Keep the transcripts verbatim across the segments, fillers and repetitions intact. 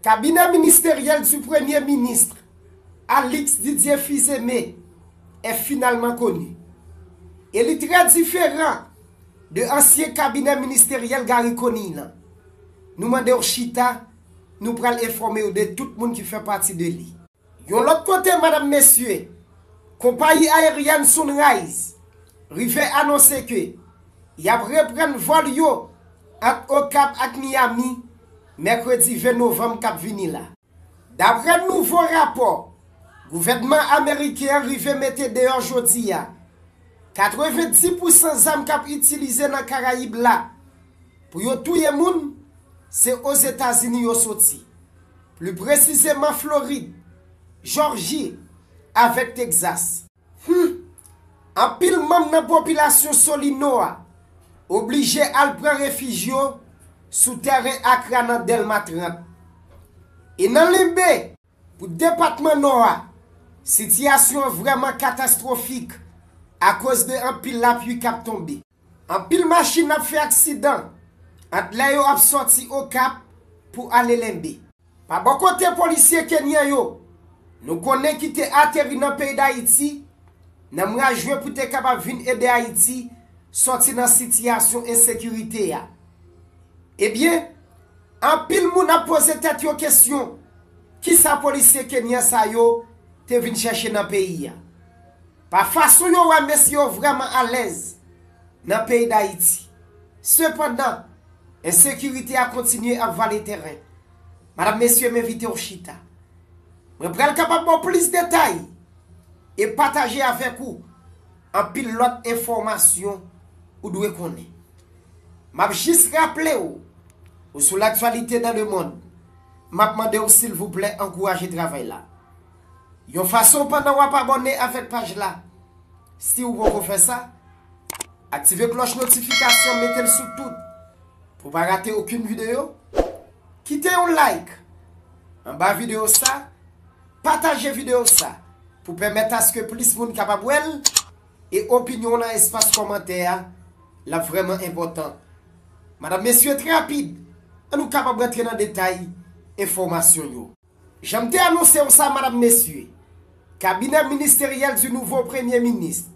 Cabinet ministériel du Premier ministre, Alix Didier Fils-Aimé, est finalement connu. Et il est très différent de ancien cabinet ministériel Garry Conille. Nous mandons chita, nous pral informer de tout le monde qui fait partie de lui. Yon lòt kote, madanm, mesye, konpayi ayeryèn Sunrise rive anonse ke y ap reprann vòl yo ant Okap ak Miami mèkredi ven novanm k ap vini la. Daprè nouvo rapò gouvènman ameriken an rive mete deyò jodi a, katrevendis pousan zam k ap itilize nan Karayib la pou yo touye moun, se Ozetazini yo soti, pli presizeman Florid, Jòji avèk Tegzas. Humm, anpil manm nan popilasyon Solino a oblije al pran refij yo sou tèren Akra nan Dèlma trant. E nan Lenbe, pou depatman Nò a, sitiyasyon an vrèman katastwofik akoz de anpil lapli k ap tonbe. Anpil machin ap fè aksidan ant lè yo ap sòti Okap pou ale Lenbe. Pa bò kote polisye kenyan yo, nou konnen ki te ateri nan peyi Dayiti nan mwa jen pou te kapab vin ede Ayiti sòti nan sitiyasyon ensekirite a. Ebyen, anpil moun ap poze tèt yo kesyon, kisa polisye kenyan sa yo te vin chèche nan peyi a? Pa fason yo wè mesye yo vrèman alèz nan peyi Dayiti. Sepandan, ensekirite a kontinye ap vale tèren. Madanm, mesye, m envite w chita. Mwen pral kapab ba w plis detay e pataje avèk ou anpil lòt enfòmasyon ou dwe konnen. M ap jis raple w, ou sou L'actualité dans le monde, m ap mande w silvouplè ankouraje travay la yon fason pandan w ap abòne avèk paj la. Si w poko fè sa, aktive klòch notifikasyon, mete l sou tout pou w pa rate okenn videyo. Kite yon like anba videyo sa, pataje videyo sa pou pèmèt aske plis moun kapab wè l, e opinyon w nan espas kòmantè a, l ap vrèman enpòtan. Madanm, mesye, trè rapid, ann nou kapab rantre nan detay enfòmasyon yo. Jan m te anonse w sa, madanm, mesye, cabinet ministériel du nouveau Premier ministre,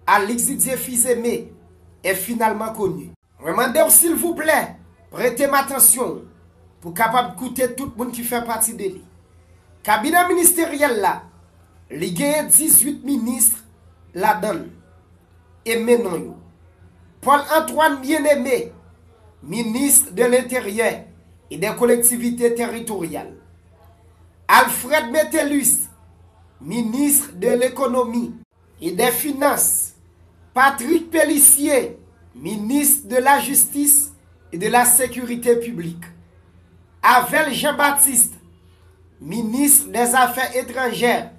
Alix Didier Fils-Aimé, est finalement connu. Mwen mande w silvouplè, prete m atansyon pou kapab koute tout moun ki fè pati de li. Kabinè ministeryèl la, li genyen dizuit minis ladan l. E men non yo: Paul Antoine Bien-Aimé, ministre de l'Intérieur et des Collectivités Territoriales. Alfred Metellus, ministre de l'Économie et des Finances. Patrick Pélissier, ministre de la Justice et de la Sécurité publique. Avel Jean-Baptiste, ministre des Affaires étrangères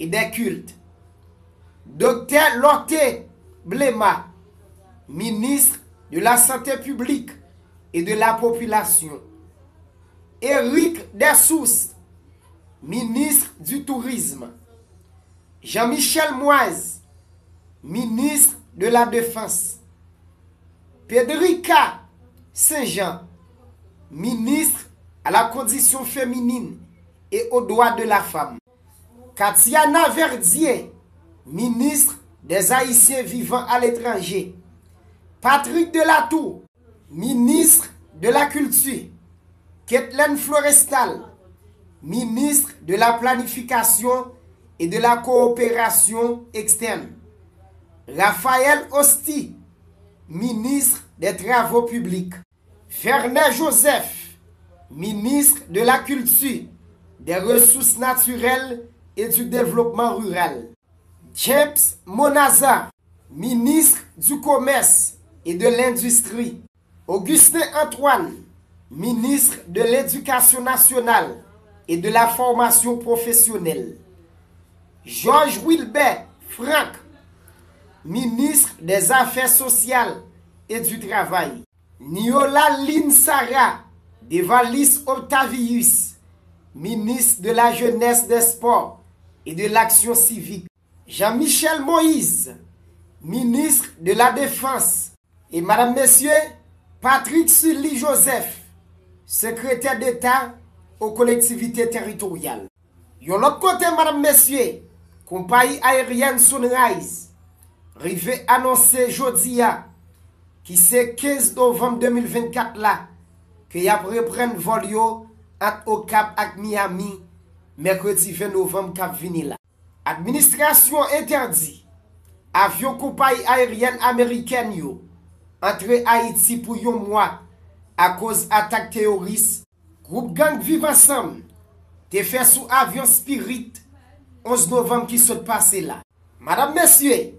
et des Cultes. Doktè Lorthé Blema, ministre de la Santé publique et de la Population. Eric Dessources, ministre du Tourisme. Jean-Michel Moise, ministre de la Défense. Pedricka Saint-Jean, ministre à la Condition Féminine et aux Droits de la Femme. Katiana Verdier, ministre des Haïtiens vivant à l'étranger. Patrick Delatour, ministre de la Culture. Ketlen Florestal, ministre de la Planification et de la Coopération externe. Raphaël Hosty, ministre des Travaux publics. Vernet Joseph, ministre de la Culture, des Ressources naturelles et du Développement rural. James Monazan, ministre du Commerce et de l'Industrie. Augustin Antoine, ministre de l'Éducation nationale et de la Formation professionnelle. Georges Wilbert Franck, ministre des Affaires sociales et du Travail. Niola Lynn Sarah Devalis Octavius, ministre de la Jeunesse, des Sports et de l'Action civique. Jean-Michel Moïse, ministre de la Défense. E madanm, mesye, Patrick Sully Joseph, sekretè deta o kolektivite teritoryal. Yon lòt kote, madanm, mesye, konpayi ayeryèn Sunrise rive anonse jodi a, ki se kenz novanm de mil vennkat la, ke y ap reprann vòl yo ant Okap ak Miami, mèkredi ven novanm k ap vini la. Administrasyon entèdi avyon konpayi ayeryèn amerikèn yo antre Ayiti pou yon mwa akoz atak teyoris gwoup gang Viv Ansanm te fè sou avyon Spirit onz novanm ki sot pase la. Madanm, mesye,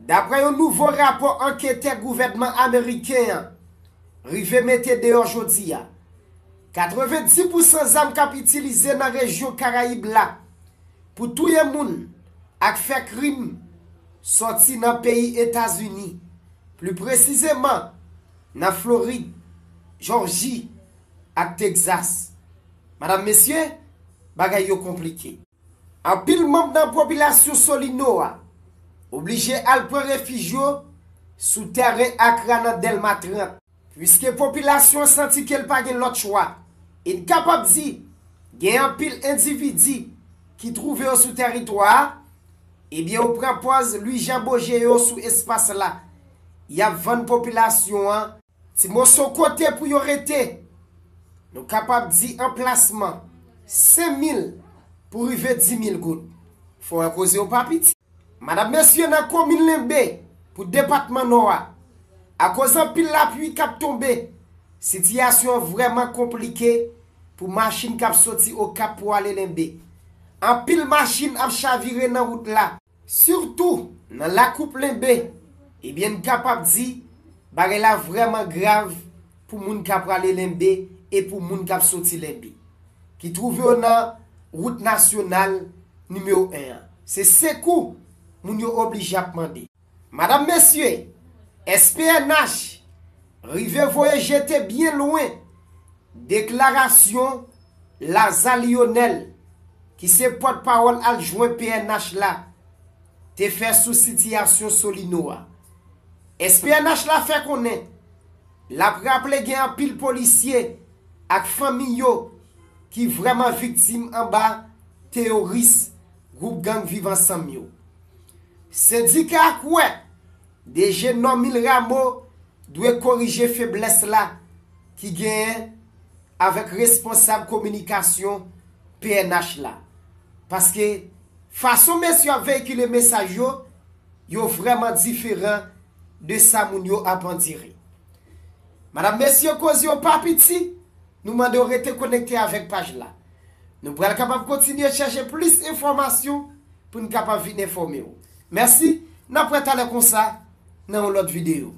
daprè yon nouvo rapò anketè gouvènman ameriken an rive mete deyò jodi a, katrevenndis pousan zam k ap itilize nan rejyon Karayib la pou touye moun ak fè krim sòti nan peyi Etazini, pli presizeman nan Florid, Jòji ak Tegzas. Madanm, mesye, bagay yo konplike. Anpil manm nan popilasyon Solino a oblije al pran refij yo sou tèren Akra nan Dèlma trant, piske popilasyon an santi ke l pa gen lòt chwa. E n kapab di, gen anpil endividi ki twouve yo sou tèritwa a, ebyen, yo pran pòz Lwijan Boje yo sou espas la. Y ap vann popilasyon an ti moso kote pou yo rete. Nou kapab di anplasman senk mil pou rive dis mil goud. Fò wè koze yo pa piti. Madanm, mesye, nan komin Lenbe pou depatman Nò a, akoz anpil lapli k ap tonbe, sitiyasyon an vrèman konplike pou machin k ap soti Okap pou ale Lenbe. Anpil machin ap chavire nan wout la, sitou nan Lakoup Lenbe. Ebyen, n kapab di bagay la vrèman grav pou moun k ap prale Lenbe e pou moun k ap soti Lenbe, ki twouve yo nan wout nasyonal nimewo en an. Se sekou moun yo oblije ap mande. Madanm, mesye, S P N H rive voye jete byen lwen deklarasyon Laza Lionel, ki se pòtpawòl adjwen P N H la, te fè sou sitiyasyon Solino a. S P N H la fè konnen l ap raple gen anpil polisye ak fanmi yo ki vrèman viktim anba teyoris gwoup gang Viv Ansanm yo. Sendika a kwè D G Normil Rameau dwe korije feblès la ki genyen avèk responsab kominikasyon P N H la. Paske fason mesye yo ap veyikile mesaj yo, yo vrèman diferan de sa moun yo ap andire. Madanm, mesye, koze yo pa piti, nou mande w rete konekte avèk paj la. Nou pral kapab kontinye chèche plis enfòmasyon pou n kapab vin enfòme w. Mèsi, n ap wè talè konsa nan yon lòt videyo.